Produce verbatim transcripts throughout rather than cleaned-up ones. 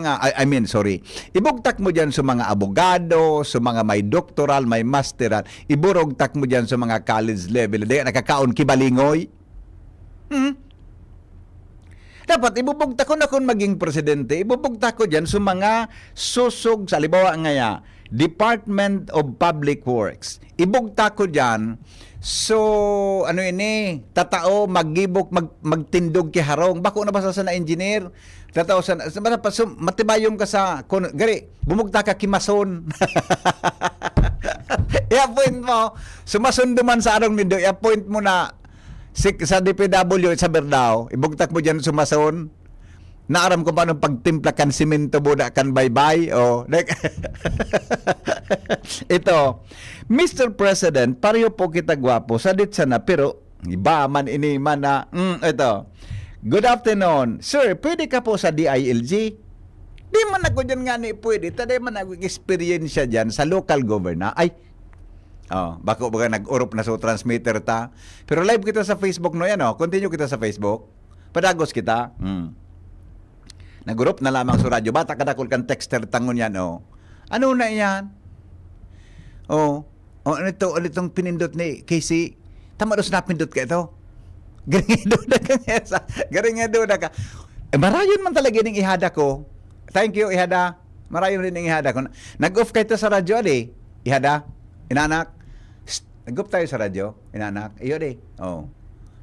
I, I mean, sorry. Ibugtak mo diyan sa mga abogado, sa mga may doktoral, may masteral. Iburugtak mo diyan sa mga college level. Di nakakaon kibalingoy. Hmm? Dapat ibubugtak ko na kung maging presidente, ibubugtak ko diyan sa mga susog, sa halimbawa ngaya, Department of Public Works. Ibugtak ko diyan, so, ano ini, tatao, maggibok, mag, magtindog ki harong. Bako na basta sa na engineer, tatao sa, sa, sa, so, matibayon ka sa, kun, gari, bumugtak ka ki mason. I-appoint mo, sumason duman sa arong nindo, i-appoint mo na si, sa D P W sa Berdao, ibugtak mo diyan sumason. Naaram ko paano pagtimpla kan simento, buda kan baybay. Oh, like, ito, Mister President, pareho po kita gwapo. Sadit sana, pero iba man ini man na, mm, ito. Good afternoon. Sir, pwede ka po sa D I L G? Di man ako dyan nga ni pwede. Ta di man ako eksperyensya dyan sa local governor. Ay, oh, bako baga nag-urop na so transmitter ta. Pero live kita sa Facebook, no? Yan, oh. Continue kita sa Facebook. Padagos kita. Hmm. Nag-urop na lamang sa radyo. Bata kadakol kan texter tangon yan, oh. Ano na yan? Oh. Oh, ano ito? Ano itong pinindot ni Casey? Tama daw sa napindot ka ito? Garing nga duda ka nga sa, garing nga duda ka. Eh, marayon man talaga ning ihada ko. Thank you, ihada. Marayon rin ning ihada ko. Nag-off kayo sa radyo, ali. Ihada. Inanak. Shh, nag-off tayo sa radyo. Inanak. Iyo, di. Oh.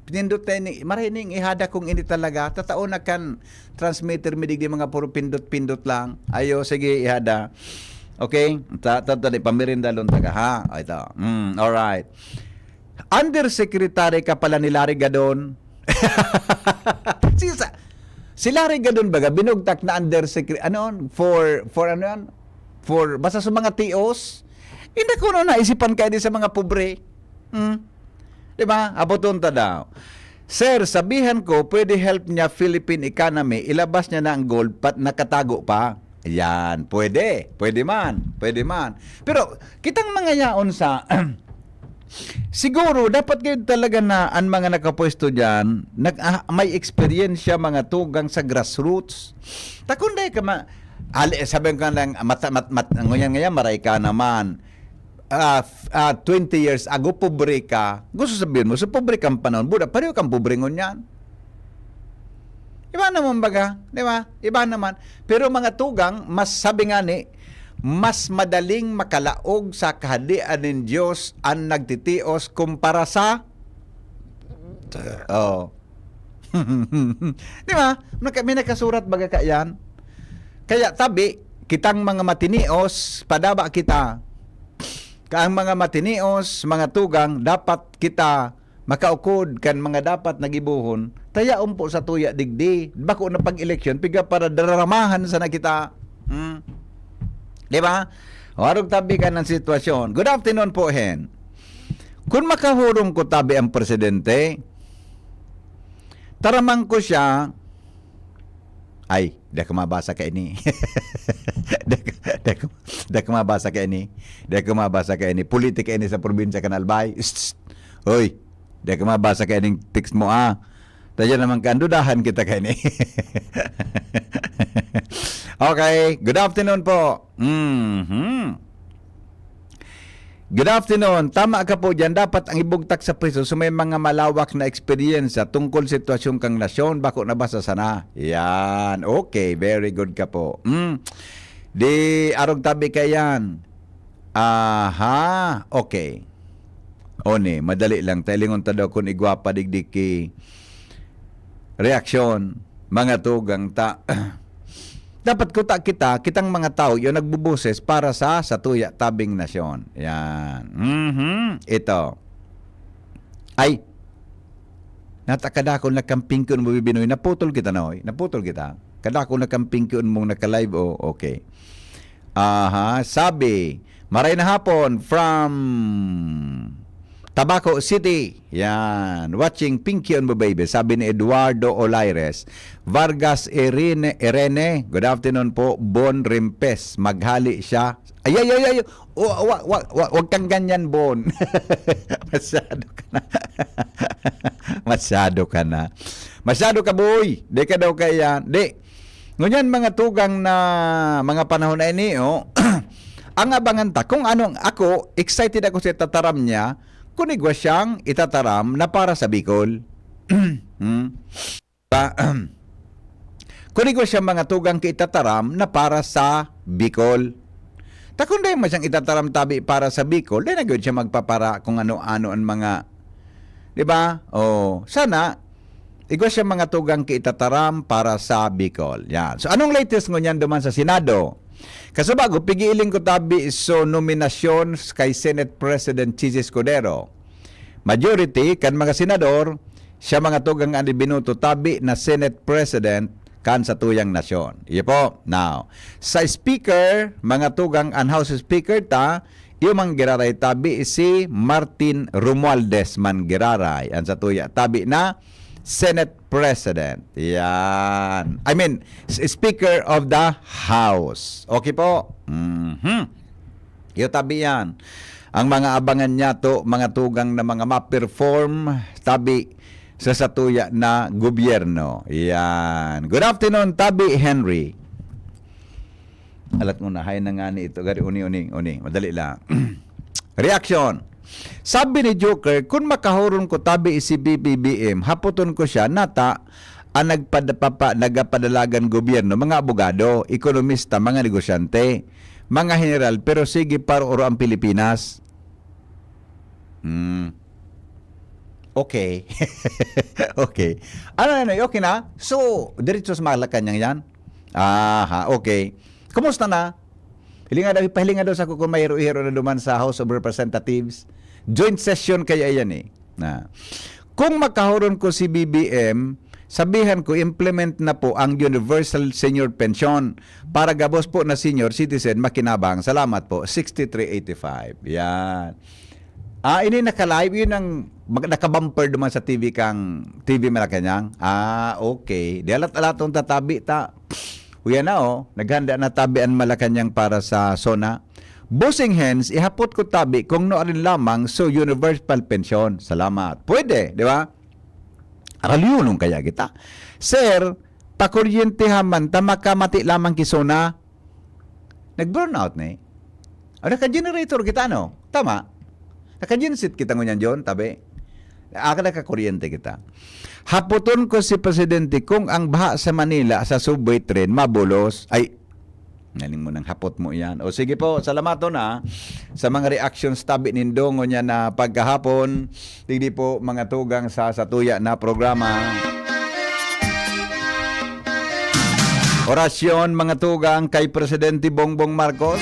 Pinindot tayo ni, marayon ning ihada kong ini talaga. Tatao na kan transmitter mi digdi mga puro pindot-pindot lang. Ayo, sige, ihada. Okay? Ta, ta, ta, di, pamirinda lang taga, ha? O, ito. Mm, alright. Undersecretary ka pala ni Larry Gadon. Si sa, si Larry Gadon baga, binugtak na undersecretary, ano, for, for ano yan? For, basta sa mga T Os. Hindi ko na naisipan kayo din sa mga pobre. Hmm? Di ba? Abuton ta daw. Sir, sabihan ko, pwede help niya Philippine economy, ilabas niya na ang gold, pat nakatago pa. Ayan, pwede. Pwede man. Pwede man. Pero, kitang mga yaon sa, siguro, dapat kayo talaga na ang mga nakapwesto dyan, nag, ah, may eksperyensya, mga tugang sa grassroots. Takon dahil ka ma-, ali, sabi ko lang, mata, mat, mat, ngunyan ngayon, maray ka naman. Ah, f-, ah, twenty years ago, pobre ka. Gusto sabihin mo, sa pobre kang panahon, buda, pareho kang pobre ngunyan. Iba naman baga, di ba? Iba naman. Pero mga tugang, mas sabi nga ni, mas madaling makalaog sa kahadian nin Diyos ang nagtitios kumpara sa, oh. Di ba? Naka-, may nakasurat baga ka yan? Kaya tabi, kitang mga matinios, padaba kita. Kaang mga matinios, mga tugang, dapat kita makaukod kan mga dapat na gibohon, ta yaon po sa tuya digdi. Bako na pag-eleksyon, piga para dararamahan sana kita. Hmm? Di ba? O, arog tabi ka ng sitwasyon. Good afternoon po, Hen. Kung makahurong ko tabi ang presidente, taramang ko siya, ay, di ako mabasa ka ini. Di ako, di ako, di ako mabasa ka ini. Di ako mabasa ka ini. Politika ini sa probinsya kan Albay. Shh, shh. Hoy, di ako mabasa ka ining text mo, ah. Tayo naman ka, dudahan kita ka ini. Okay, good afternoon po. Mhm. Good afternoon. Tama ka po diyan. Dapat ang ibugtak sa priso so may mga malawak na eksperyensya tungkol sitwasyon kang nasyon, bako nabasa sana. Yan. Okay, very good ka po. Mm. Di arog tabi ka yan. Aha, okay. O ni, madali lang. Tailingon ta daw kun igwa pa digdi ki reaksyon, mga tugang ta. Dapat kuta kita, kitang mga tao, yung nagbuboses para sa, sa tuya tabing nasyon. Yan. Mhm. Ito. Ay, natakada ko na kamping ko mo, Bibinoy. Naputol kita, Noy. Naputol kita. Kada ko na kamping ko mong naka-live, oh, okay. Aha, sabi, maray na hapon from Tabaco City. Yan. Watching Pinky on Baby. Sabi ni Eduardo Olaires. Vargas Irene, Irene. Good afternoon po. Bon Rimpes. Maghali siya. Ay, ay, ay, ay. O, wa, wa, wa, wag kang ganyan, Bon. Masyado ka na. Masyado ka na. Masyado ka, boy. Di ka daw kaya. Di. Ngunyan, mga tugang na mga panahon na ini, oh, ang abangan ta kung anong, ako, excited ako sa itataram niya, kung igwa siyang itataram na para sa Bicol. Hmm? Pa, kung igwa siyang mga tugang ki itataram na para sa Bicol. Ta kung dai man siyang itataram tabi para sa Bicol, dai na gyud siya magpapara kung ano-ano ang mga, di ba? Oh, sana, igwa siya mga tugang ki itataram para sa Bicol. Yan. So, anong latest ngunyan duman sa Senado? Kasubago, pigiiling ko tabi so nominasyon kay Senate President Chiz Escudero. Majority kan mga senador, siya mga tugang an ibinuto tabi na Senate President kan satuyang nasyon. Iyo po. Now, sa Speaker, mga tugang an House Speaker ta, iyo man giraray tabi si Martin Romualdez man giraray. An satuya tabi na Senate President. Yan. I mean, s- Speaker of the House. Okay po? Mhm. Iyo tabi yan. Ang mga abangan niya to, mga tugang na mga ma-perform tabi sa satuya na gobyerno. Yan. Good afternoon, Tabi Henry. Alat mo na, hay na nga ni ito. Gari, uni, uni, uni. Madali lang. Reaction. Sabi ni Joker, kung makahuron ko tabi si B B B M, haputon ko siya, nata, ang nagpadapapa, nagapadalagan gobyerno, mga abogado, ekonomista, mga negosyante, mga general, pero sige, paro-oro ang Pilipinas. Hmm. Okay. Okay. Ano, ano, okay na? So, diretso sa Malacañang yan? Aha, okay. Kumusta na? Hilinga daw, ipahilinga daw sa kung may hiro-hiro na duman sa House of Representatives. Joint session kaya yan eh. Na. Kung makahuron ko si B B M, sabihan ko, implement na po ang universal senior pension para gabos po na senior citizen makinabang. Salamat po. Sixty-three eighty-five. Yan. Ah, ini naka-live, yun ang mag- naka-bumper duman sa T V kang T V Malacañang. Ah, okay. Di alat-alaton tatabi ta. Uya na, oh. Naghanda na tabi an Malacañang para sa SONA. Bossing Hens, ihapot ko tabi kung no arin lamang so universal pension. Salamat. Pwede, di ba? Aralyunon kaya kita. Sir, pakuryentehan man ta makamati lamang ki SONA. Nag-brownout ni. O, naka-generator kita, no? Tama? Naka-genset kita ngunyan, John, tabi. Aka nakakuryente kita. Hapoton ko si Presidente kung ang baha sa Manila sa subway train mabulos. Ay, naning mo nang hapot mo yan. O sige po, salamaton ha, sa mga reactions tabi nindo ngunyan na pagkahapon. Digdi po, mga tugang sa satuya na programa. Orasyon, mga tugang, kay Presidente Bongbong Marcos.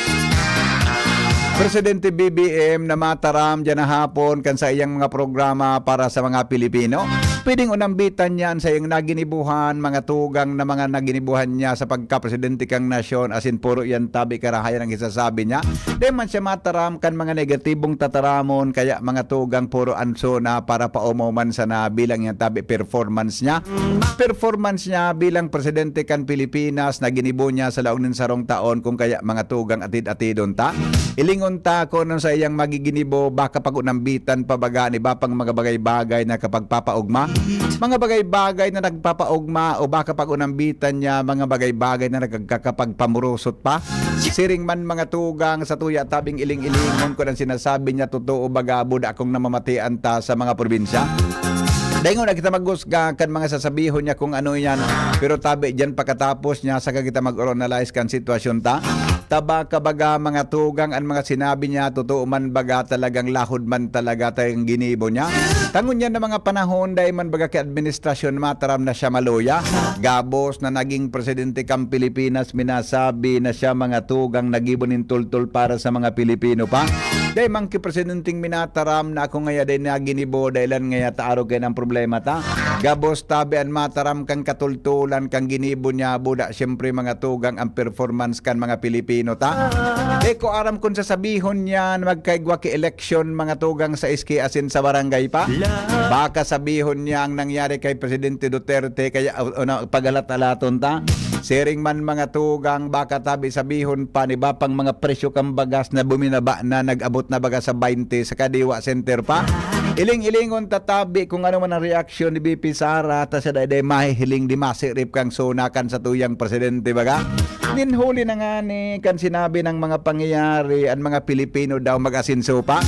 Presidente B B M na mataram dyan na hapon kan sa iyang mga programa para sa mga Pilipino. Pwedeng unambitan niyan sa iyang naginibuhan, mga tugang na mga naginibuhan niya sa pagkapresidente kang nasyon, asin puro yan tabi karahayan ang isasabi niya. Di man siya mataram kan mga negatibong tataramon, kaya mga tugang puro ansona para paumoman sana bilang yan tabi performance niya. Performance niya bilang presidente kan Pilipinas na ginibo niya sa laog nin sarong taon, kung kaya mga tugang atid-atidon ta. Ilingon ta kung ano sa iyang magiginibo, baka pag-unambitan pa baga ni ba pang mga bagay-bagay na kapagpapaugma. Mga bagay-bagay na nagpapaugma o baka pag-unambitan niya, mga bagay-bagay na nagkakapagpamurusot pa. Siring man mga tugang sa tuya tabing iling-ilingon ko ang sinasabi niya totoo baga, buda akong namamatian ta sa mga probinsya. Daingon na kita maghusga kan mga sasabihon niya kung ano yan. Pero tabi diyan pagkatapos niya, saka kita mag-analyze kan sitwasyon ta. Taba ka baga mga tugang an mga sinabi niya, totoo man baga talagang lahod man talaga tayong ginibo niya. Tangon niya na mga panahon, dai man baga ki administrasyon mataram na siya maluya. Gabos na naging presidente kang Pilipinas, minasabi na siya mga tugang nagibo nin tultol para sa mga Pilipino pa. Dai man ki presidenteng minataram na ako ngaya dai na ginibo, dahilan ngaya ta arog kayo ng problema ta. Gabos tabi an mataram kang katultulan kang ginibo niya, buda siyempre mga tugang ang performance kan mga Pilipino ta. Di ko aram kung sasabihon niya na magkaigwa ki eleksyon mga tugang sa S K asin sa barangay pa. Baka sabihon niya ang nangyari kay Presidente Duterte, kaya uh, uh, pagalat-alaton ta. Siring man mga tugang, baka tabi sabihon pa ni ba pang mga presyo kang bagas na buminaba na nag-abot na baga sa twenty sa Kadiwa Center pa. Iling-ilingon ta tabi kung ano man ang reaksyon ni V P Sara, ta siya dai-dai mahihiling di masirip kang suna kan satuyang presidente, baga. Nin huli na ngani kan sinabi ng mga pangyayari, ang mga Pilipino daw mag-asenso pa.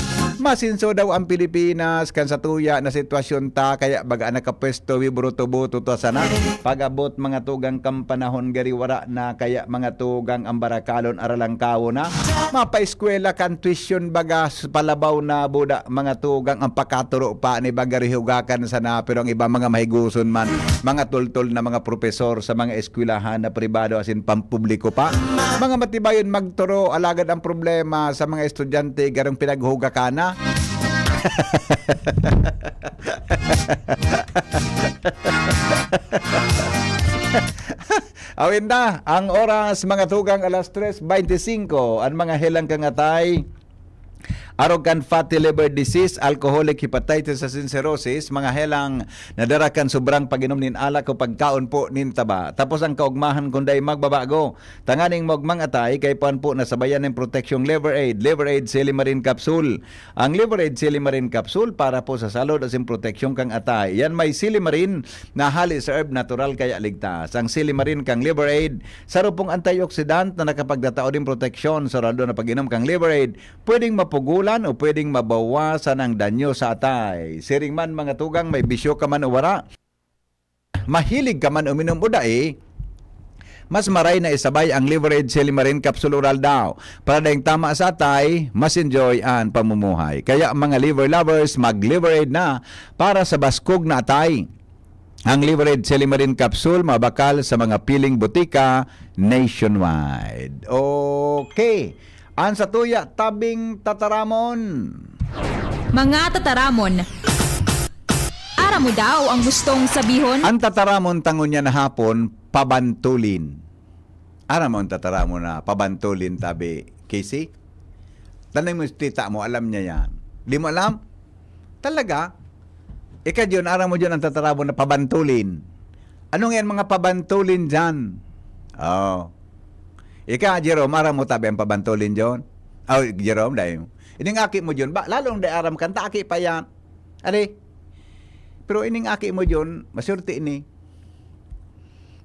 Masenso daw ang Pilipinas kan satuya na sitwasyon ta, kaya baga nakapwesto, wi buruto-buto ta sana. Pag-abot mga tugang kan panahon gari wara na, kaya mga tugang ang barakalon aralangkawon na. Mapaeskwela kan tuition baga s-, palabaw na buda mga tugang ang pakaturo pa ni baga rihugakan sana, pero ang iba mga mahiguson man, mga tultol na mga propesor sa mga eskwelahan na pribado asin pampubliko pa. Mga matibayon magturo, alagad ang problema sa mga estudyante garong pinaghugakan na. Awin na, ang oras, mga tugang, alas tres beintisinko, ang mga helang kangatay, arog kan fatty liver disease, alcoholic hepatitis asin cirrhosis, mga helang nadara kan sobrang pag-inom nin alak o pagkaon po nin taba. Tapos ang kaugmahan kun dai magbabago, tanganing maugmang atay, kaipuhan po na sabayan nin proteksyong Liver Aid, Liver Aid Silimarin Capsule. Ang Liver Aid Silimarin Capsule para po sa salud asin proteksyon kan atay. Yan may silimarin na hali sa herb, natural kaya ligtas. Ang silimarin kan Liver Aid, saro pong antioxidant na nakapagtatao nin proteksyon. Sa raldo na pag-inom kan Liver Aid, pwedeng mapugulan o pwedeng mabawasan ang danyo sa atay. Siring man, mga tugang, may bisyo ka man o wara, mahilig ka man uminom o dai, mas maray na isabay ang Liver Aid Silimarin Capsule Oral daw. Para daing tama sa atay, mas enjoy ang pamumuhay. Kaya, mga liver lovers, mag-Liver Aid na para sa baskog na atay. Ang Liver Aid Silimarin Capsule mabakal sa mga piling botika nationwide. Okay. Ang satuya, tabing tataramon. Mga tataramon. Aram mo daw ang gustong sabihon? Ang tataramon ta ngunyan na hapon, pabantulin. Aram mo ang tataramon na pabantulin, tabi, Casey? Tanong mo si tita mo, alam niya yan. Di mo alam? Talaga? Ika, John, aram mo, John, ang tataramon na pabantulin. Ano nga yan, mga pabantulin dyan? Oh. Ika, Jerome, aram mo tabi ang pabantulin, John? Oh, Jerome, dahil. Ining aki mo, John, ba, lalong dai aram kanta, aki pa yan. Ari? Pero ining aki mo, John, masurti ini.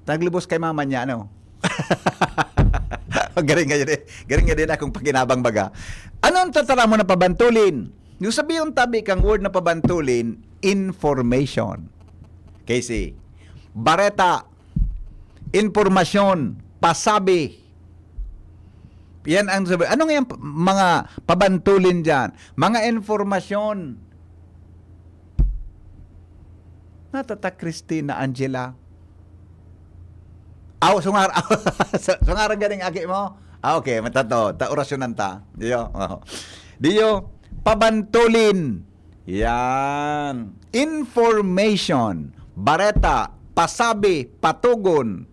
Taglubos kay mama niya, ano? Garing nga din eh. Garing nga din akong pakinabang baga. Ano ang tataramon na pabantulin? Yung sabihin tabi kang word na pabantulin, information. Casey, bareta, impormasyon, pasabi. Yan ang sabi. Ano nga yung p-, mga pabantulin dyan? Mga informasyon. Natata Christina, Angela. Aw, sungar-, su-, sungaran ganing aki mo? Ah, okay, matato. Ta orasyonan ta. Diyo, oh. Diyo, pabantulin. Yan. Information. Bareta, pasabi, patugon.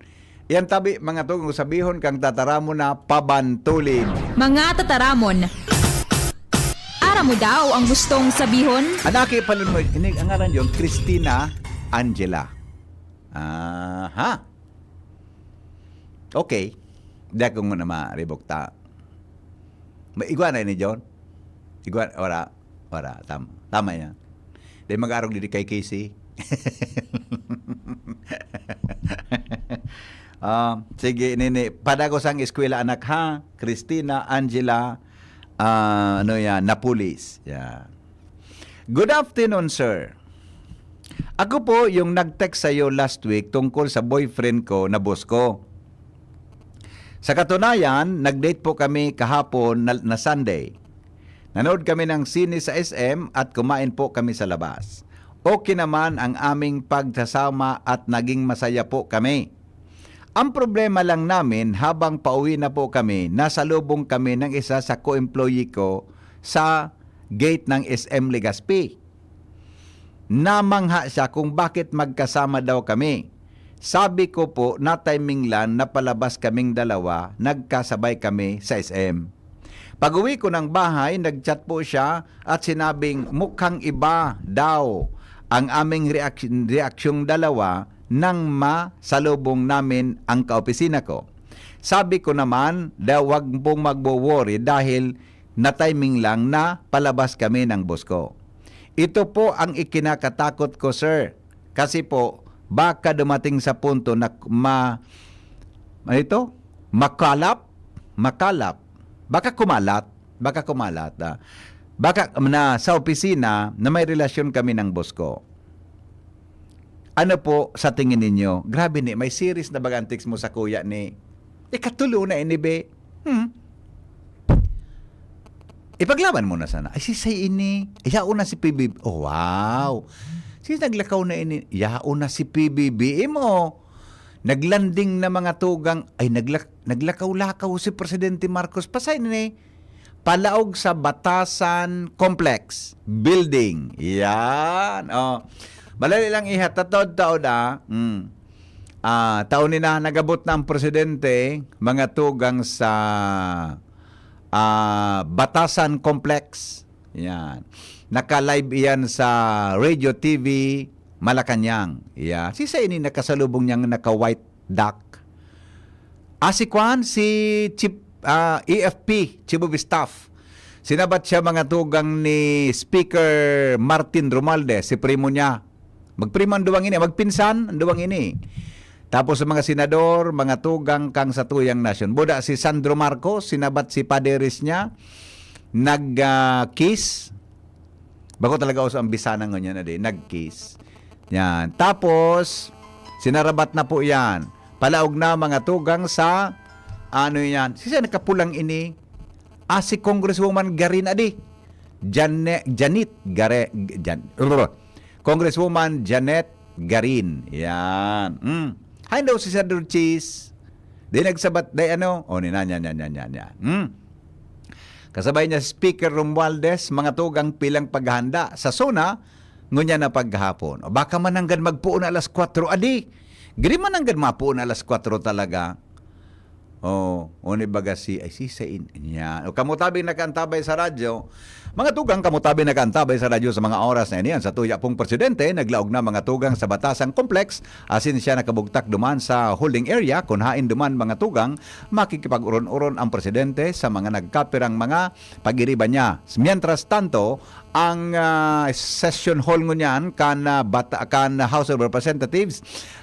Yan tabi, mga tugang, sabihon kang tataramon na pabantulin. Mga tataramon. Aram mo daw ang gustong sabihon? Anaki pa nun mo, ini, ang ngaran yun, Christina Angela. Aha. Okay. Di ako nga na maribok ta. May igwa na ni John? Igwa, wala. Wala. Tama. Tama yan. Di mag-arog didi kay Casey. Ah, sige, nini. Padagos ang eskwela, anak, ha? Christina, Angela, ah, ano yan, Napulis. Yan. Good afternoon, sir. Ako po yung nag-text sa'yo last week tungkol sa boyfriend ko na boss ko. Sa katunayan, nag-date po kami kahapon na, na Sunday. Nanood kami ng sine sa S M at kumain po kami sa labas. Okay naman ang aming pagsasama at naging masaya po kami. Ang problema lang namin, habang pauwi na po kami, nasalubong kami ng isa sa co-employee ko sa gate ng S M Legazpi. Namangha siya kung bakit magkasama daw kami. Sabi ko po, na-timing lang na palabas kaming dalawa, nagkasabay kami sa S M. Pag-uwi ko ng bahay, nag-chat po siya at sinabing mukhang iba daw ang aming reaksyon, reaksyong dalawa nang masalubong namin ang kaopisina ko. Sabi ko naman, daw wag pong magwo-worry dahil na-timing lang na palabas kami ng boss ko. Ito po ang ikinakatakot ko, sir. Kasi po, baka dumating sa punto na ma-, ano ito? Makalap? Makalap. Baka kumalat. Baka kumalat, ah. Baka na sa opisina na may relasyon kami ng boss ko. Ano po sa tingin ninyo? Grabe ni, may series na baga ang text mo sa kuya ni. Ikatulo na ini, be. Hmm. Ipaglaban mo na sana. Ay, si Say ini. Yaon na si P B B. Oh, wow. Si naglakaw na ini. Yaon na si P B B M, oh. Naglanding na mga tugang. Ay, nagla-, naglakaw-lakaw si Presidente Marcos. Pasay ni. Palaog sa Batasan Complex Building. Yan. Oh. Madali lang ihatod taon na. Mm. Ah, taon ni na nagabot na ang presidente, mga tugang sa, ah, Batasan Complex. Yan. Naka-live iyan sa Radio T V Malacañang. Yeah. Si sa ini nakasalubong niyang naka-white duck. Ah, si Kwan, si Chief, ah, A F P, Chief of Staff. Sinabat siya mga tugang ni Speaker Martin Romualdez, si primo niya. Magprimo ang duwang ini, magpinsan ang duwang ini. Tapos sa mga senador, mga tugang kang satuyang nasyon. Buda si Sandro Marcos, sinabat si paderes niya, nag, ah, kiss. Bako talaga uso ang bisana ngunyan na di, nag-kiss. Yan. Tapos, sinarabat na po yan. Palaog na mga tugang sa, ano yan, si siya nakapulang ini, ah, si Congresswoman Garin adi. Jane-, Janet Gare-, Jan-, Congresswoman Janet Garin. Yan. Mm. Hain daw si Senador Cheese. Di nagsabat, di ano? O, ni, yan, yan, yan, yan, yan, yan. Mm. Kasabay niya si Speaker Romualdez, mga tugang pilang paghahanda sa SONA, ngunyan na paghahapon. O baka mananggad magpuon na alas kwatro, adi. Giri mananggad mapuon na alas kwatro talaga. O, o ni baga si, ay si Sain, yan. O kamo tabing nakaantabay sa radyo, mga tugang, kamo tabing nakaantabay sa radyo sa mga oras na iniyan. Sa tuya pong presidente, naglaog na mga tugang sa Batasan Complex, asin siya nakabugtak duman sa holding area, kun hain duman mga tugang, makikipag-uron-uron ang presidente sa mga nagkapirang mga pagiriba niya. Mientras tanto, ang, ah, session hall ngunyan kan, ah, bata-, kan House of Representatives,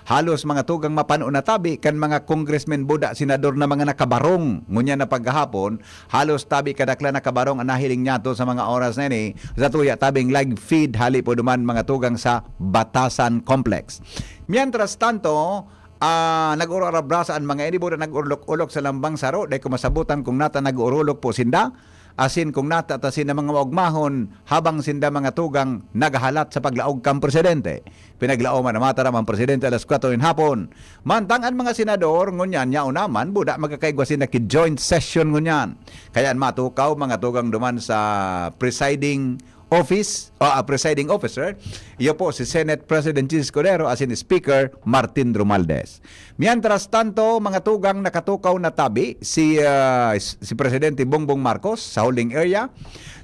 halos mga tugang mapano na tabi kan mga congressmen, buda, senador na mga nakabarong ngunyan na paghahapon, halos tabi kadakla nakabarong ang nahiling niyato sa mga oras na ini, sa tuya tabing live feed hali po duman mga tugang sa Batasan Complex. Mientras tanto, ah, nag-urarabrasa an mga ini, buda nag-urulok-ulok sa lambang saro, dai ko masabutan kung nata nag-urulok po sinda, asin kung nata ta sinda mga maugmahon, habang sinda mga tugang naghahalat sa paglaog kan presidente. Pinaglaoman na mataram ang presidente alas kwatro nin hapon. Mantang an mga senador, ngunyan, yaon naman, buda magkakaigwa sinda ki joint session ngunyan. Kaya an matukaw, mga tugang duman sa presiding office, o, ah, presiding officer, iyo po si Senate President Chiz Escudero asin Speaker Martin Romualdez. Mientras tanto, mga tugang, nakatukaw na tabi si, ah, si Presidente Bongbong Marcos sa holding area.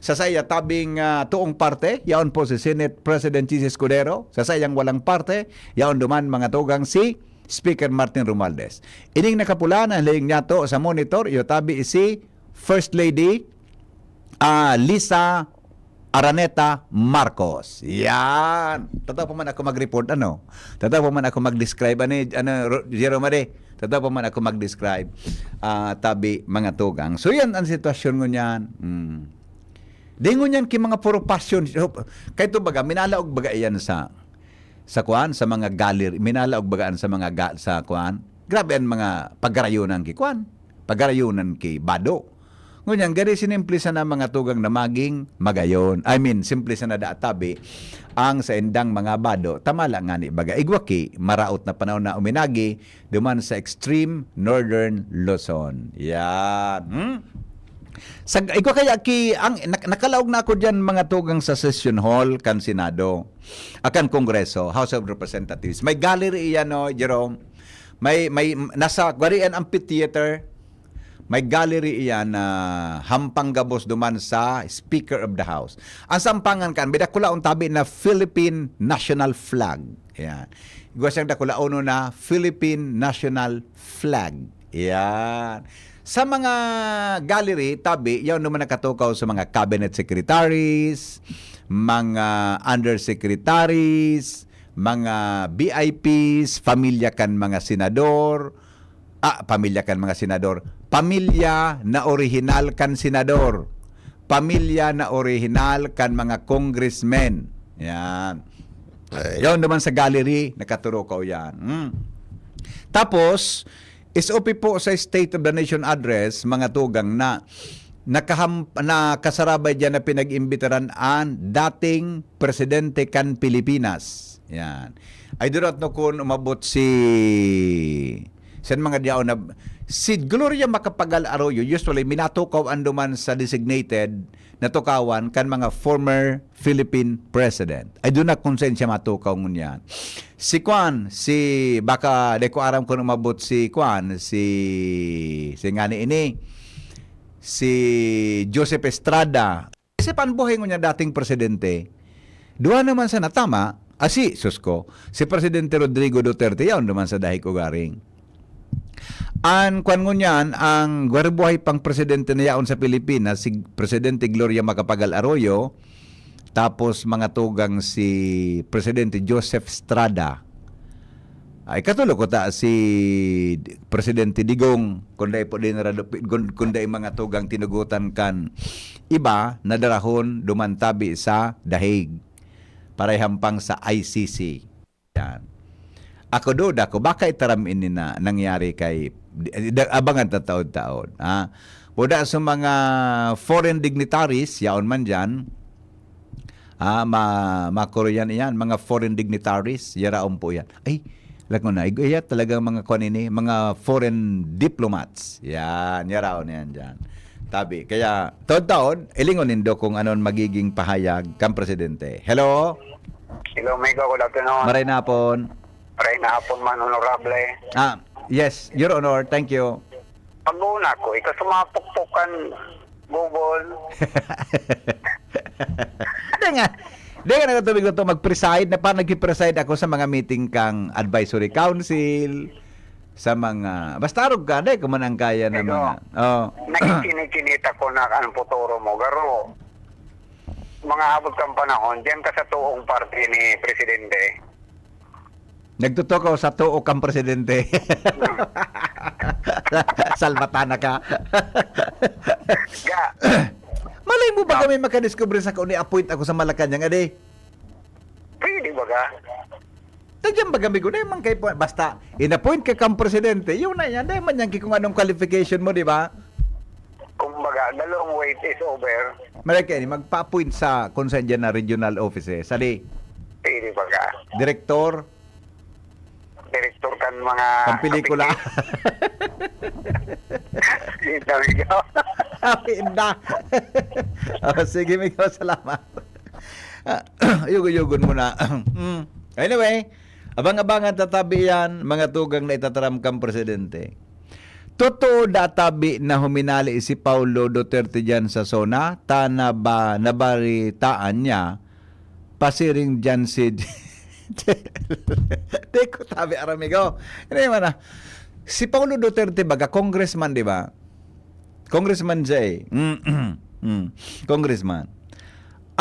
Sa saiya tabing, ah, toong parte, yaon po si Senate President Chiz Escudero. Sa saiyang walang parte, yaon duman, mga tugang, si Speaker Martin Romualdez. Ining nakapula na hiling niyato sa monitor, iyo tabi si First Lady, ah, Lisa Araneta Marcos. Yan. Totoo pa man ako mag-report, ano? Totoo pa man ako mag-describe, ano, ano, Ro-, Jerome Mare? Totoo pa man ako mag-describe, ah, tabi, mga tugang. So, yan ang sitwasyon ngunyan. Mm. Di ngunyan ki mga puro passion. So, kay to baga, minalaog baga iyan sa, sa kuan, sa mga gallery. Minalaog baga an sa mga ga-, sa kuan. Grabe ang mga pagarayonan ki kuan. Pagarayonan ki bado. Ngunyan, gari sinimple sana mga tugang na maging magayon. I mean, simple sana da tabi ang saindang mga bado. Tamala nga ni baga. Igwa ki, maraot na panahon na uminagi, duman sa extreme northern Luzon. Yan. Hmm? Sa, igwa kaya ki, ang, nak-, nakalaog na ako dyan, mga tugang sa session hall kan Senado, akan Kongreso, House of Representatives. May gallery iyan, no, Jerome? May, may, nasa, gwari an amphitheater, may gallery iyan na hampang gabos duman sa Speaker of the House. Ang sampangan kan, may dakulaon tabi na Philippine National Flag. Ayan. Igwa siyang dakulaonon na Philippine National Flag. Ayan. Sa mga gallery, tabi, yaon naman nakatukaw sa mga cabinet secretaries, mga undersecretaries, mga V I Ps, pamilya kan mga senador, ah, pamilya kan mga senador, pamilya na orihinal kan senador, pamilya na orihinal kan mga congressmen. Yan. Ay. Yaon naman sa gallery, nakaturukaw yan. Hmm. Tapos, S O P po sa State of the Nation Address, mga tugang na nakaham-, nakasarabay diyan na pinag-imbitaran an dating presidente kan Pilipinas. Yan. I do not know kung umabot si, saan mga diyaon na, si Gloria Macapagal Arroyo, usually, minatukaw anduman sa designated na tukawan kan mga former Philippine president. I do not konsensya matukaw ngunyan. Si Kwan, si, baka, di ko aram kung umabot si Kwan, si, si ngani ini, si Joseph Estrada. Kasi panbuhay ngunyan dating presidente, duha naman sa natama, ah, si, sus ko, si Presidente Rodrigo Duterte, yaon naman sa dahig ugaring. An kwan ngunyan, ang gwarbuhay pang presidente na yaon sa Pilipinas, si Presidente Gloria Macapagal Arroyo, tapos mga tugang si Presidente Joseph Estrada. Ay, katulo ko ta si Presidente Digong, kung dai po din rado-, kung, kung dai mga tugang tinugutan kan iba na darahon dumantabi sa The Hague, para ihampang sa I C C. Yan. Ako, duda ko, baka itaram ini na nangyari kay, da-, abangan ta taod-taod, ha? Buda sa mga foreign dignitaries, yaon man dyan, ha, ma-, makuro yan, yan, mga foreign dignitaries, yaraon po yan. Ay, alam ko na, igo, iya talagang mga kwan ini, mga foreign diplomats. Yan, yaraon yan dyan. Tabi, kaya, taod-taod, ilingon nindo kung anon magiging pahayag kan presidente. Hello? Hello, Migo. Good afternoon. Maray na hapon. Maray na hapon man, Honorable. Ah, yes, Your Honor. Thank you. Pag-una ko, ikaw sumapok-pok kan Google. Di nga. Di nga nagtubig ko to mag-preside na parang nagpi-preside ako sa mga meeting kang advisory council, sa mga, basta arog ka, di ko man ang kaya na Ito, mga, oh. Nakikinikinita ko na ang futuro mo, garo. Mga abot kang panahon, diyan ka sa tuong parte ni Presidente. Nagtutukaw sa tuo kang presidente. Salvatana ka. Ga. Malay mo ba Ga. kami makadiskubre sa kung ni-appoint ako sa Malacanang, adi? Pwede ba ka? Tagyan ba kami gud? Ay, man kay po, basta in-appoint ka kang presidente, yun na yan. Dahil man yan kung anong qualification mo, di ba? Kumbaga, the long wait is over. Malay kayo, magpa-appoint sa kung saan dyan na regional offices. Sali, Pwede ba ka? Direktor, Direktor kan mga Pang pelikula. Apikti. Dito, amigo. Happy na. Oh, sige, amigo, salamat. Ah, yugo-yugon mo na. Mm. Anyway, abang-abangan tatabi yan, mga tugang na itataram kang presidente. Totoo da tabi na huminali si Paulo Duterte dyan sa SONA? Tana ba nabaritaan niya pasiring dyan si Teko tabi, aramigo. Hindi man ah. Si Paulo Duterte baga, congressman, di ba? Congressman siya eh. Mm, mm. Congressman.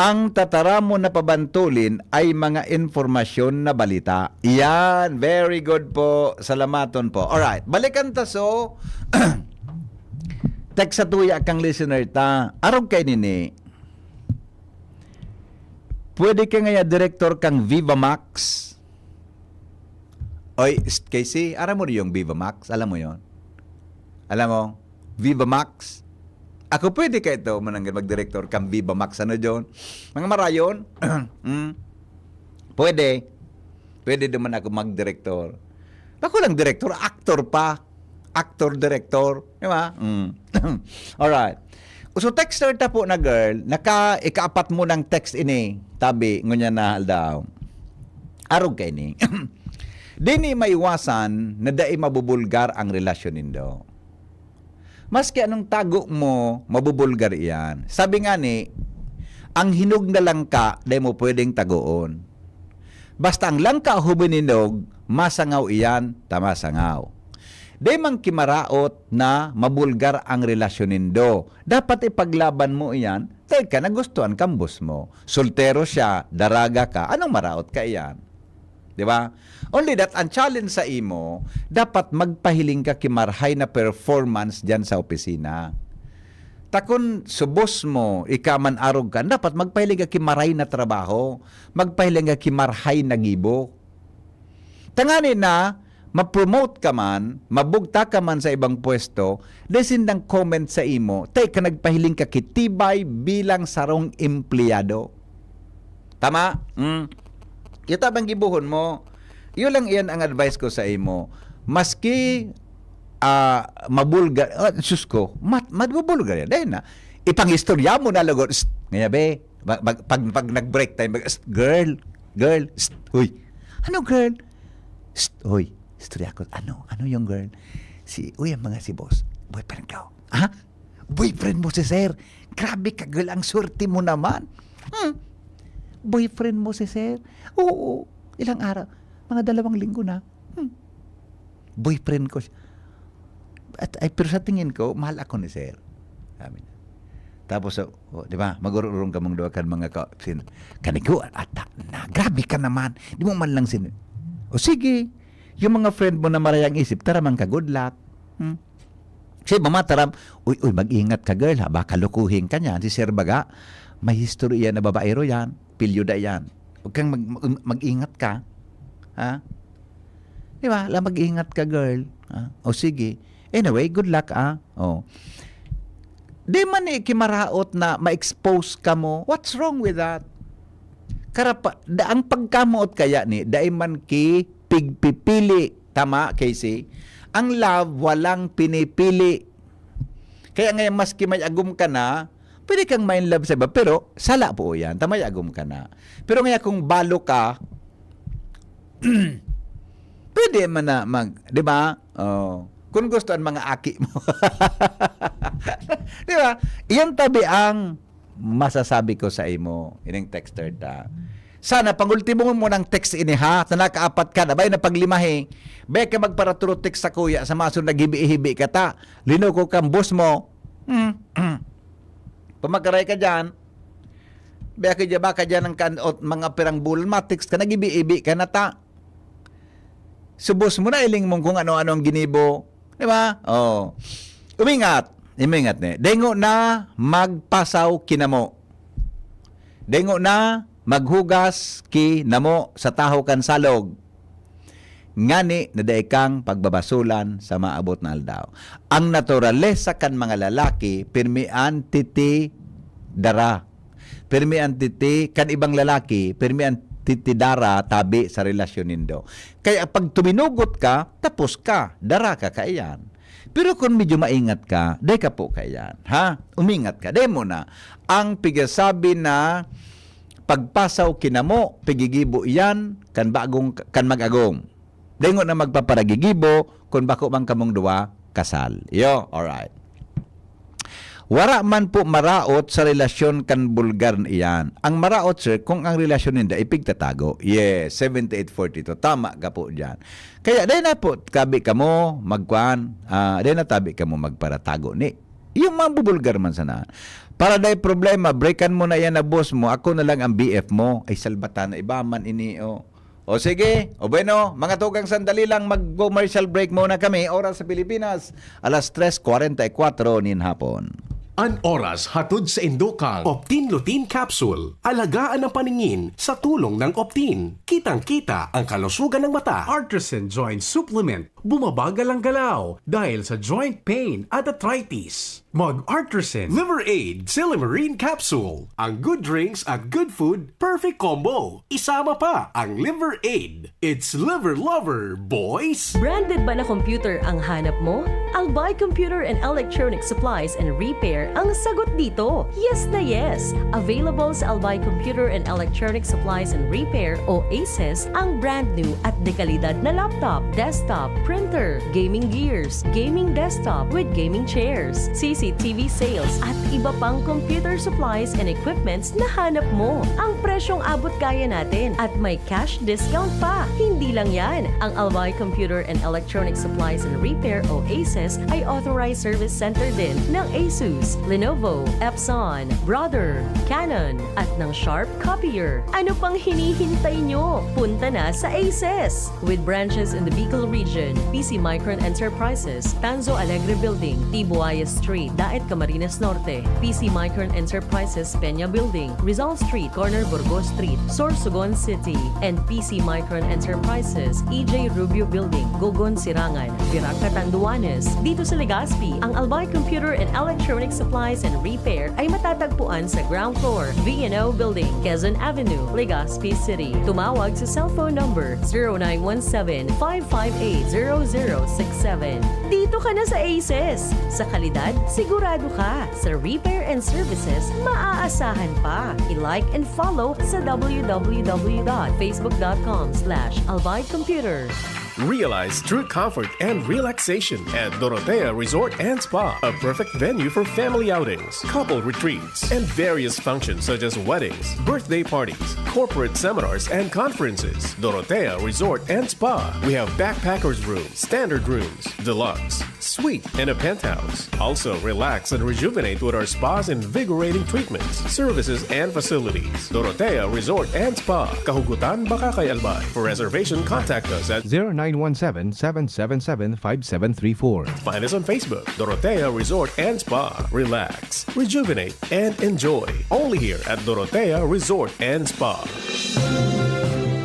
Ang tataramon na pabantulin ay mga informasyon na balita. Yan. Very good po. Salamaton po. Alright. Balikan ta so text sa tuya kang listener ta. Arog kay nini. Pwede ka ngaya direktor kang Viva Max? Oy, st-, K C, aram mo yung Viva Max? Alam mo yon? Alam mo, Viva Max? Ako pwede ka ito, mananggal magdirektor kang Viva Max. Ano, John? Mga marayon? Mm. Pwede. Pwede naman ako magdirektor. Ako lang direktor, actor pa. Actor, director. Di ba? Mm. Alright. So, texter ta po na girl, naka, ikaapat mo ng text ini, tabi, ngunya na daw. Arog ka ini. Di ni maiwasan na dai mabubulgar ang relasyon nindo. Maski anong tago mo, mabubulgar iyan. Sabi nga ni, ang hinog na langka, dai mo pwedeng tagoon. Basta ang langka humihinog, masangaw iyan, ta masangaw. Dai man ki maraot na mabulgar ang relasyon nindo. Dapat ipaglaban mo iyan, dai ka nagustuhan kan boss mo. Soltero siya, daraga ka, anong maraot kaiyan? Di ba? Only that, ang challenge sa imo, dapat magpahiling ka ki marahay na performance diyan sa opisina. Ta kun sa boss mo, ika man arog ka, dapat magpahiling ka ki marahay na trabaho, magpahiling ka ki marahay na gibo. Tangani na, ma-promote ka man, mabugtak ka man sa ibang pwesto, dai sindang comment sa imo, ta ika nagpahiling ka ki tibay bilang sarong empleyado. Tama? Mm. Kita bang gibohon mo? Iyo lang iyan ang advice ko sa imo. Maski, ah, mabulgar, ah, sus ko, mat-, mabubulgar yan. Dahil na, ipangistorya mo na lugod. Psst, ngaya be, pag, pag, pag, pag nag-break time, mag-, "Psst, girl, girl, psst, huy." "Ano, girl?" "Psst, huy, istorya ko." "Ano? Ano yung girl?" "Si, uy, ang mga si boss, boyfriend ko." "Ha? Boyfriend mo si sir? Grabe ka, girl, ang swerte mo naman." "Hmm? Boyfriend mo si sir?" "Oo, ilang araw? Mga dalawang linggo na." "Hmm. Boyfriend ko siya." At, ay, pero sa tingin ko, mahal ako ni sir. Sabi niya. Tapos, oh, oh, di ba, mag-ururong kamong duwa kan mga ka-, sin-, "Kani ko, ata na, grabe ka naman. Di mo man lang sin-, o sige, yung mga friend mo na marayang isip, tara man ka, good luck." Hmm? Siya, mamataram, "Uy, uy, mag-ingat ka, girl, ha? Baka lukuhin ka niyan. Si sir baga, may istorya na babaero yan. Pilyuda yan. Huwag kang mag-, mag-, mag-ingat ka. Ha?" Di ba? La, mag-ingat ka, girl. Ha? O sige. Anyway, good luck, ah. Oh. Di man ni kimaraot na ma-expose ka mo. What's wrong with that? Karapa-, da-, ang pagkamoot kaya ni, dai man ki pigpipili. Tama, Casey? Ang love, walang pinipili. Kaya ngayon, maski may agom ka na, pwede kang ma-in love sa iba, pero sala po yan. Tama, may agom ka na. Pero ngayon, kung balo ka, pwede man na mag-, di ba? Oh. Kung gusto ang mga aki mo. Di ba? Iyan tabi ang masasabi ko sa imo, ining texter ta. Sana pangultimo mo ng text ini, ha? Sa nakaapat ka na, bay na paglimahi. Bay ka magparaturo text sa kuya, sa maso naghibi-hibi ka ta. Linoko kang boss mo. Hmm. Pamakaray ka dyan. Bay ka dyan, baka dyan ang kan-, o, mga pirang bulan, ma-text ka, naghibi-hibi ka na ta. Sa boss mo na, iling mong kung ano-ano ang ginibo. Di ba? Oh. Umingat. Umingat ni. Dengo na magpasaw kinamo. Dengo na maghugas kinamo sa tahaw kan salog. Ngani na dai kang pagbabasulan sa maabot na aldaw. Ang naturalesa kan mga lalaki, pirmi an titi dara. Pirmi an titi, kan ibang lalaki, pirmi an titi dara tabi sa relasyon nindo. Kaya pag tuminugot ka, tapos ka, dara ka kaiyan. Pero kung medyo maingat ka, dai ka po kaiyan, ha? Umingat ka, dai mo na. Ang pigasabi na pagpasaw kinamo, pigigibo iyan, kan bagong, kan mag-agom. Dengo na magpaparagigibo, kun bako man kamong duwa kasal. Iyo, alright. Wara man po maraot sa relasyon kan bulgar na iyan. Ang maraot, sir, kung ang relasyon ninda ipigtatago. Yes, seventy-eight forty-two. Tama ka po dyan. Kaya, dahil na po, tabi kamo, magkuan, ah, dahil na tabi kamo, magparatago ni. Yung mabubulgar man sana. Para dahil problema, breakan mo na yan na boss mo, ako na lang ang B F mo. Ay, salbatan na iba man ini, oh. O sige, o bueno, mga tugang, sandali lang, mag-commercial break muna kami. Oras sa Pilipinas, alas tres kwarenta y kuatro nin hapon. An oras hatod sa indokang Optin Lutein Capsule. Alagaan ang paningin sa tulong ng Optin. Kitang-kita ang kalusugan ng mata. Artisan Joint Supplement. Bumabagal ang galaw dahil sa joint pain at arthritis. Mag-Artisan Liver Aid Silymarin Capsule. Ang good drinks at good food, perfect combo. Isama pa ang Liver Aid. It's Liver Lover, boys! Branded ba na computer ang hanap mo? Albay Computer and Electronic Supplies and Repair ang sagot dito. Yes na yes! Available sa Albay Computer and Electronic Supplies and Repair o ACES ang brand new at dekalidad na laptop, desktop, printer, gaming gears, gaming desktop with gaming chairs, C C T V sales, at iba pang computer supplies and equipments na hanap mo. Ang presyong abot kaya natin at may cash discount pa. Hindi lang yan, ang Albay Computer and Electronic Supplies and Repair o ACES ay authorized service center din ng Asus, Lenovo, Epson, Brother, Canon, at ng Sharp Copier. Ano pang hinihintay nyo? Punta na sa ACES! With branches in the Bicol region, P C Micron Enterprises, Tanzo Alegre Building, T Buaya Street, Daet, Camarines Norte, P C Micron Enterprises, Peña Building, Rizal Street, corner Burgos Street, Sorsogon City, and P C Micron Enterprises, E J Rubio Building, Gogon, Sirangan, Virac, Catanduanes. Dito sa Legazpi, ang Albay Computer and Electronic Supplies and Repair ay matatagpuan sa ground floor, V and O Building, Quezon Avenue, Legazpi City. Tumawag sa cellphone number zero nine one seven, five five eight, zero zero six seven. Dito ka na sa ACES. Sa kalidad, sigurado ka. Sa repair and services, maaasahan pa. I-like and follow sa w w w dot facebook dot com slash albay computer. Realize true comfort and relaxation at Dorotea Resort and Spa, a perfect venue for family outings, couple retreats, and various functions such as weddings, birthday parties, corporate seminars, and conferences. Dorotea Resort and Spa. We have backpackers room, standard rooms, deluxe, suite, and a penthouse. Also, relax and rejuvenate with our spa's invigorating treatments, services, and facilities. Dorotea Resort and Spa, Kahugutan, Bacacay, Albay. For reservation, contact us at zero nine one seven, seven seven seven, five seven three four. Find us on Facebook, Dorotea Resort and Spa. Relax, rejuvenate, and enjoy. Only here at Dorotea Resort and Spa.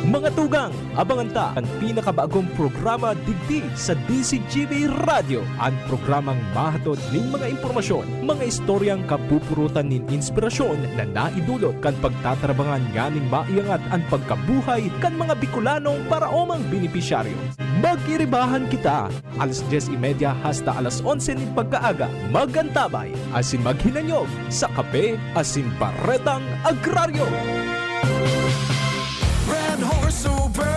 Mga tugang, abangan ta an pinakabagong programa digdi sa D Z G B Radyo, an programang mahatod nin mga impormasyon, mga istoryang kapupurutan nin inspirasyon na naidulot kan pagtatarabangan nganing maiangat an pagkabuhay kan mga Bicolanong paraomang benepisyaryo. Magiribahan kita, alas dyes y media hasta alas onse nin pagkaaga. Mag-antabay asin maghinanyog sa Kape asin Baretang Agraryo. Red Horse Super!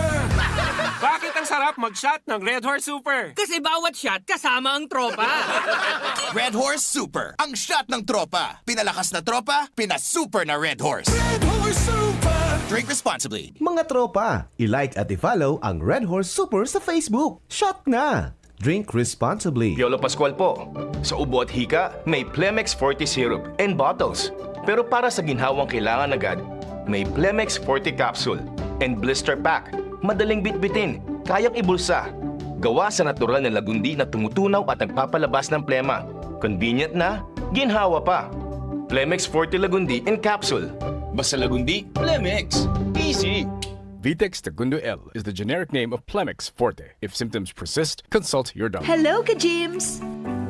Bakit ang sarap mag-shot ng Red Horse Super? Kasi bawat shot kasama ang tropa. Red Horse Super, ang shot ng tropa. Pinalakas na tropa, pinasuper na Red Horse. Red Horse Super! Drink responsibly. Mga tropa, i-like at i-follow ang Red Horse Super sa Facebook. Shot na! Drink responsibly. Piolo Pascual po. Sa ubo at hika, may Plemex Forte Syrup and bottles. Pero para sa ginhawang kailangan agad, may Plemex Forte Capsule and Blister Pack. Madaling bitbitin, kayang ibulsa. Gawa sa natural na lagundi na tumutunaw at nagpapalabas ng plema. Convenient na, ginhawa pa. Plemex Forte Lagundi in Capsule. Basta Lagundi, Plemex. Easy! Vitex Tagundo L is the generic name of Plemex Forte. If symptoms persist, consult your doctor. Hello, ka-Gyms!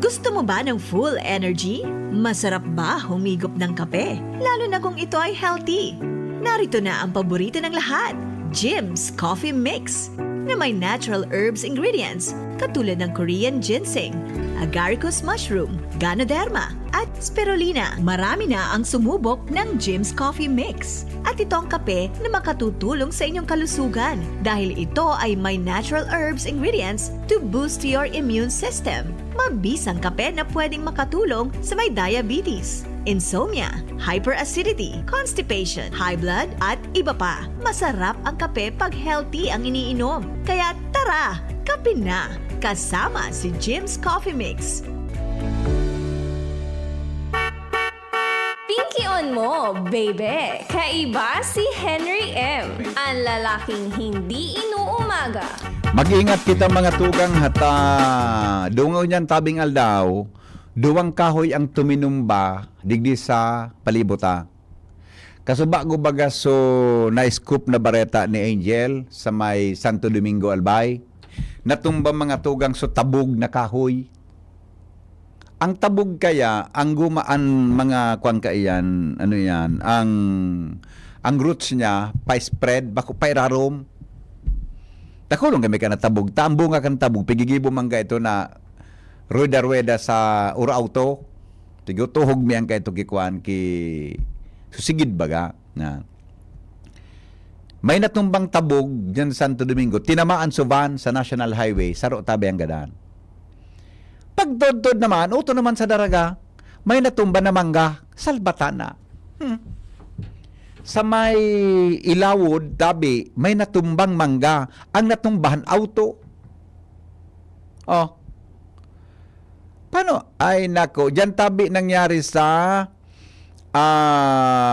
Gusto mo ba ng full energy? Masarap ba humigop ng kape? Lalo na kung ito ay healthy. Narito na ang paborito ng lahat, Gyms Coffee Mix, na may natural herbs ingredients katulad ng Korean ginseng, agaricus mushroom, ganoderma, at spirulina. Marami na ang sumubok ng Gyms Coffee Mix. At ito ang kape na makatutulong sa inyong kalusugan dahil ito ay may natural herbs ingredients to boost your immune system. Mabisang kape na pwedeng makatulong sa may diabetes, insomnia, hyperacidity, constipation, high blood, at iba pa. Masarap ang kape pag healthy ang iniinom. Kaya tara, kape na! Kasama si Gyms Coffee Mix. Pinkion mo, baby! Kaiba si Henry M, ang lalaking hindi inuumaga. Mag-ingat kita, mga tugang, hata dungaw niyan tabing aldaw, duwang kahoy ang tuminumba digdi sa palibot ta. Kasubago baga so na-scoop na bareta ni Angel sa may Santo Domingo, Albay, natumba, mga tugang, so tabog na kahoy. Ang tabog kaya, ang guma-, ang mga kwan kaiyan, ano yan, ang, ang roots niya, pa-spread, bako, pairarom. Dakulon kami ka natabog. Ta, ang bunga kan tabog, pigigibo man ka ito na ruweda-ruweda sa ura auto. Tigo, tuhog mi ang kaito ki kwan, ki susigid baga. Na. May natumbang tabog diyan sa Santo Domingo, tinamaan so van sa National Highway, saro tabi ang gadan. Pagtodtod naman, uto naman sa daraga, may natumba na mangga, salbata na. Hmm. Sa may Ilawod, tabi, may natumbang mangga. Ang natumbahan, auto. Oh. Paano? Ay, nako. Diyan tabi nangyari sa, ah,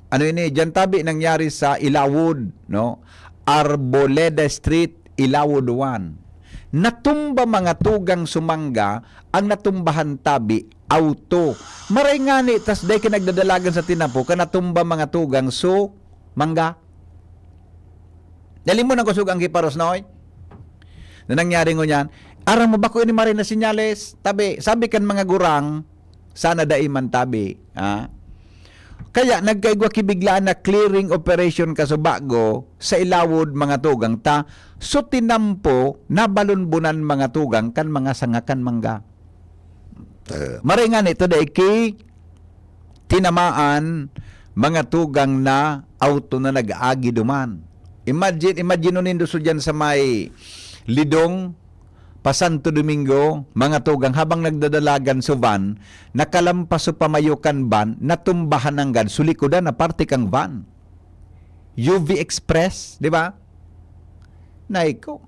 ano ini? Diyan tabi nangyari sa Ilawod, no? Arboleda Street, Ilawod one. Natumba mga tugang sumangga, ang natumbahan tabi, auto. Maray ngani, tas dai ka nagdadalagan sa tinampo, ka natumba mga tugang su mangga. Dali mo nang kusog ang kiparos, noy? Na nangyari ngunyan, aram mo, bako ini maray na senyales. Tabi, sabi kan mga gurang, sana dai man tabi, ha? Kaya nagkaigwa ki biglaan na clearing operation kasubago sa Ilawod, mga tugang ta, so tinampo, nabalunbunan mga tugang kan mga sanga kan mangga. Maray ngani, ito dai ki tinamaan mga tugang na auto na nag-aagi duman. Imagine, imagine nindo so diyan sa may Lidong, pa Santo Domingo, mga tugang, habang nagdadalagan so van, nakalampas so pamayo kan van, natumbahan nanggad so likodan na parte kan van. U V Express, di ba? Nay ko.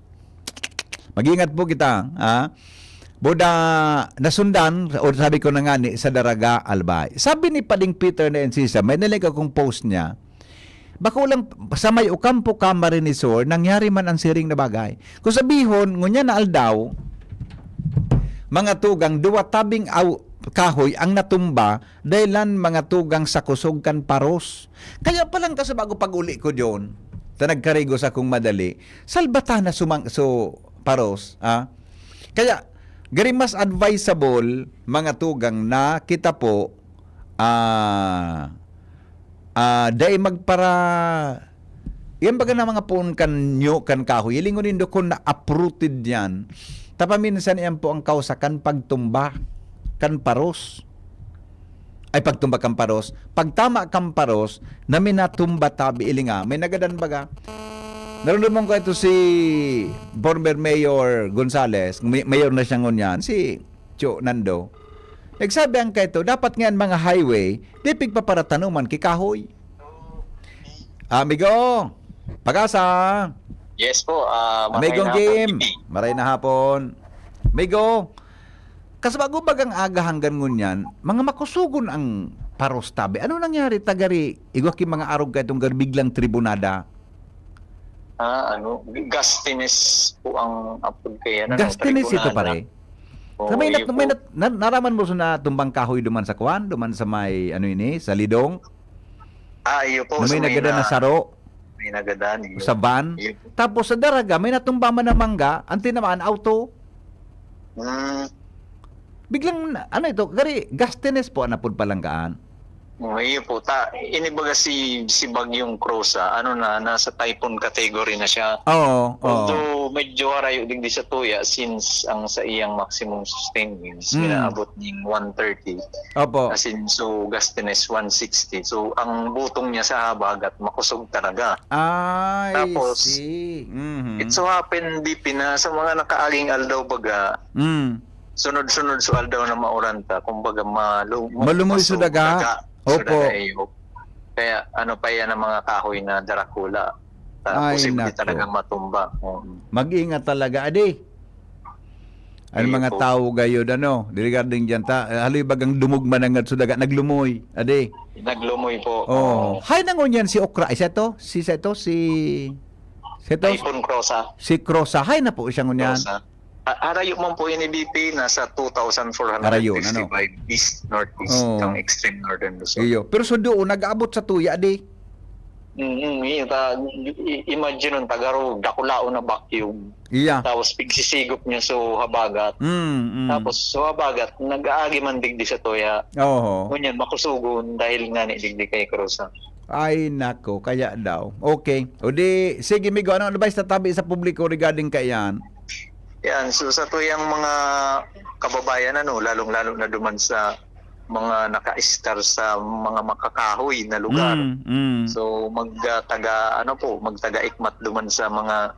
Mag-ingat po kita, ha? Buda, nasundan, o sabi ko na nga ni, sa Daraga, Albay. Sabi ni Pading Peter na Encisa, may nalik akong post niya, bako lang sa may Ocampo, Camarines Sur, nangyari man ang siring na bagay. Kung sabihon, ngunyan na aldaw, mga tugang, duwa tabing aw-, kahoy ang natumba, dahilan mga tugang sa kusog kan paros. Kaya palang kasabago pag-uli ko diyon, ta nagkarigo sa kong madali, salbata na sumang-, so, paros, ha? Kaya, gari mas advisable, mga tugang, na kita po, ah, ah, dai magpara-, yan baga na mga poon kan nyo, kan kahoy, hilingon nindo kung na-uprooted yan. Tapaminsan yan po ang kausa kan pagtumba, kan paros. Ay, pagtumba kan paros. Pagtama kan paros, na minatumba tabi, ilinga. May nagadan baga. Narundumon ko ito si former Mayor Gonzales, may-, mayor na siya ngunyan, si Cho Nando. Nagsabi ang kaito, dapat ngayon mga highway, di pigpaparatanuman ki kahoy. Amigo, Pag-asa. Yes po, ah, Amigong maray na hapon, Kim, P P. Maray na hapon. Amigo, kas bago bagang aga hanggan ngunyan, mga makusugon ang paros tabi. Ano nangyari, tagari? Igwa ki mga arog ka itong gar-, biglang tribunada. Ah, ano, Gastines po ang apod kay, ano, Gastines ito, tribunada. Pare? Oo, Sa may nat-, iyo may po. nat-, na-, naraman mo sa natumbang kahoy duman sa kwan? Duman sa may, ano ini, sa Lidong? Ah, iyo po, Na may sa may nagadan na na-, saro? may nagadan, iyo. Sa van? Iyo po. Tapos sa Daraga, may natumba man na mangga, ang tinamaan, auto. Hmm. Biglang, ano ito, gari, Gastines po, ang napod palanggaan. Oh, iyo po. Ta-, inibaga si, si Bagyong Crosa, ano na, nasa typhoon category na siya. Oo, oo. Although, medyo harayo digdi sa tuya since ang sa iyang maximum sustained winds, Hmm. minaabot ning one thirty. Opo. As in, so, Gastines, one sixty. So, ang butong niya sa habagat, makusog talaga. I Tapos, see. Mhm. it so happen, di pina-, sa mga nakaaging aldaw baga, Mm. sunod-sunod so aldaw na mauran ta, kumbaga, malu-, Malumoy maso-, sudaga. daga, Opo. sudaga, iyo. Kaya, ano pa yan ang mga kahoy na darakula. Ta-, Ay, posible nako. talagang matumba. Oo. Mag-ingat talaga, adi. Ang Iyo mga po. tao gayod, ano, regarding dyan, ta-, haloy bagang dumog manangad sa daga, naglumoy, adi. Naglumoy po. Oh. Oo. Hay na ngunyan si Okra, isa to? Si, isa to? Si, isa to? Typhoon Crosa. Si Crosa, hay na po siya ngunyan. Crosa. A-, harayo man po ini, B P, nasa two thousand four hundred fifty-five Harayo, ano? east, northeast, Oo. ng extreme northern Luzon. Iyo. Pero so doon, nag-aabot sa tuya, di? Mm, iyo, ta-, i-, imagine nun, tagaro, dakulaon na vacuum. Iya. Tapos pigsisigop niya so habagat. Mm, mm. Tapos so habagat, nag-aagi man digdi sa tuya. Oho. Ngunyan, makusugon dahil nga ni digdi kay Crosa. Ay, nako, kaya daw. Okay. O di, sige, Migo, anong advice na tabi sa publiko regarding kaiyan? Yan, so sa tuyang mga kababayan, ano, lalong-lalo na duman sa mga naka-star sa mga makakahoy na lugar. Mm, mm. So, mag, ah, taga, ano po, magtaga-ikmat duman sa mga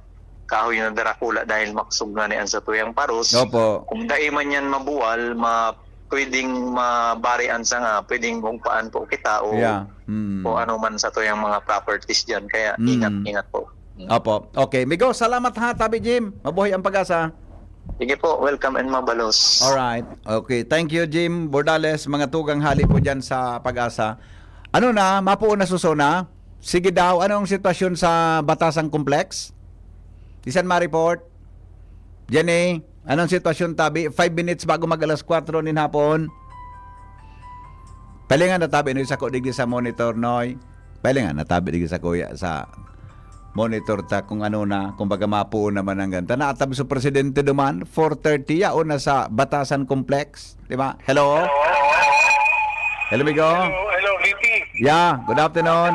kahoy na darakula dahil makusog nga ni an satuyang paros. Opo. Kung dai man yan mabuwal, ma-, pwedeng mabarian sa nga, pwedeng hugpaan po kita o, Yeah. Mm. o ano man sa tuyang mga properties dyan. Kaya Mm. ingat, ingat po. Mm. Opo. Okay. Migo, salamat ha, Tabi Jim. Mabuhay ang PAGASA. Sige po, welcome and mabalos. Alright. Okay. Thank you, Jim Bordales. Mga tugang hali po dyan sa PAGASA. Ano na, mapuon na susona? Sige daw, ano ang sitwasyon sa Batasan Complex? Isan ma-report? Jenny, anong sitwasyon, Tabi? Five minutes bago mag alas kwatro nin hapon. Palingan na, Tabi, no, sako digdi sa monitor, Noy. Palingan na, Tabi, digdi sa kuya, sa monitor ta kung ano na, kung baga mapuon naman ang ganta. Naatab sa presidente duman, four thirty, yaon na sa Batasan Complex. Di ba? Hello? Hello, Migo? Hello, hello, V P. Yeah, good afternoon.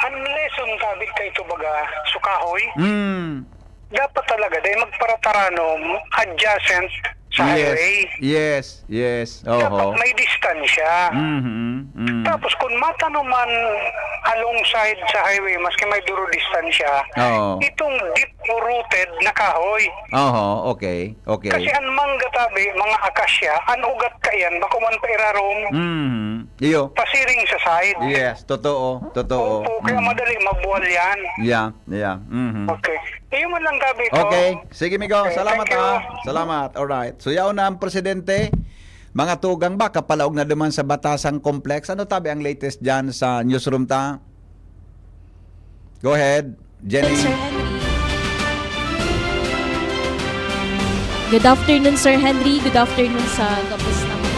Ang lesson, Tabi, kay ito baga, sa kahoy, Mm. dapat talaga, dahil magparataranom, adjacent sa highway. Yes, yes, yes. Dapat Oho. may distansya. Mhm. Mm. Tapos kung matanuman alongside sa highway, maski may duro distansya, Oo. itong deep rooted na kahoy. Oho, okay. Okay. Kasi ang mangga, Tabi, mga akasya, ang ugat kaiyan, bako man pa irarom, Mhm. Iyo. pasiring sa side. Yes, totoo, totoo. Opo, kaya Mm. madali mabuwal yan. Yeah, yeah. Mhm. Okay. Iyo man lang, Tabi, ito. Okay, sige, Migo. Okay, Salamat thank you. Ha. Salamat. Alright. So yaon na ang presidente. Mga tugang ba, kapalaog na duman sa Batasan Complex. Ano, Tabi, ang latest dyan sa newsroom ta? Go ahead, Jenny. Sir Henry. Good afternoon, Sir Henry. Good afternoon sa gabos naman.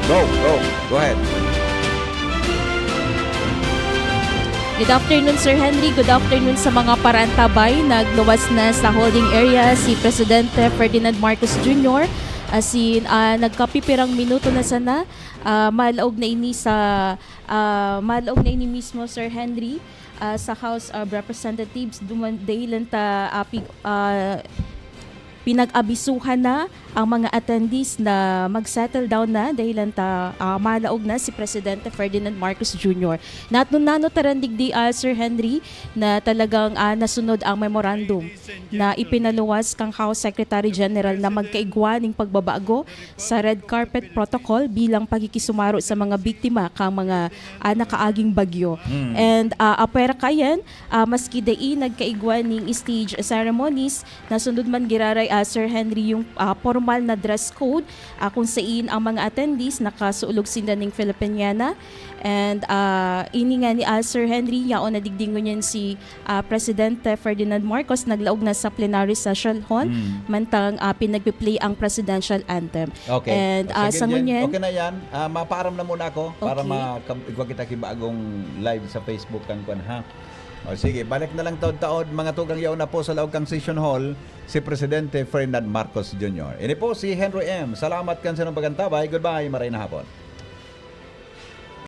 Go, go. Go ahead. Good afternoon, Sir Henry. Good afternoon sa mga parantabay. Nagluwas na sa holding area si Presidente Ferdinand Marcos Junior. Asin, ah, nagkapipirang minuto na sana. Ah, malaog na ini sa, ah, malaog na ini mismo, Sir Henry, ah, sa House of Representatives. Duman, dahilan ta, ah, pig-, ah, pinag-abisuhan na ang mga attendees na mag-settle down na dahilan ta, ah, malaog na si Presidente Ferdinand Marcos Junior. Nat-, nano taran digdi, ah, Sir Henry, na talagang, ah, nasunod ang memorandum na ipinaluwas kang House Secretary General na magkaigwa ning pagbabago sa red carpet protocol bilang pakikisumaro sa mga biktima kang mga, ah, nakaaging bagyo. And, ah, apwera kayan, ah, maski dai nagkaigwa ning stage ceremonies, nasunod man giraray, ah, Sir Henry, yung, ah, formal na dress code, ah, kung sain ang mga attendees nakasuolog sinda ning Filipiniana. And, ah, ini nga ni, ah, Sir Henry, yaon na digdi ngunyan si, ah, Presidente Ferdinand Marcos naglaog na sa plenary session hall, Mm. mantang, ah, pinagpi-play ang presidential anthem. Okay. And, O, ah, sige, sa Jen. ngunyan, Okay na yan. Ah, mapaaram na muna ako para Okay. ma-, kam-, igwa kita ki bagong live sa Facebook kan kwan, ha? O, sige, balik na lang taod-taod, mga tugang, yaon na po sa laog kang session hall, si Presidente Ferdinand Marcos Junior. Ini po si Henry M. Salamat kan sinong pagantabay. Goodbye, maray na hapon.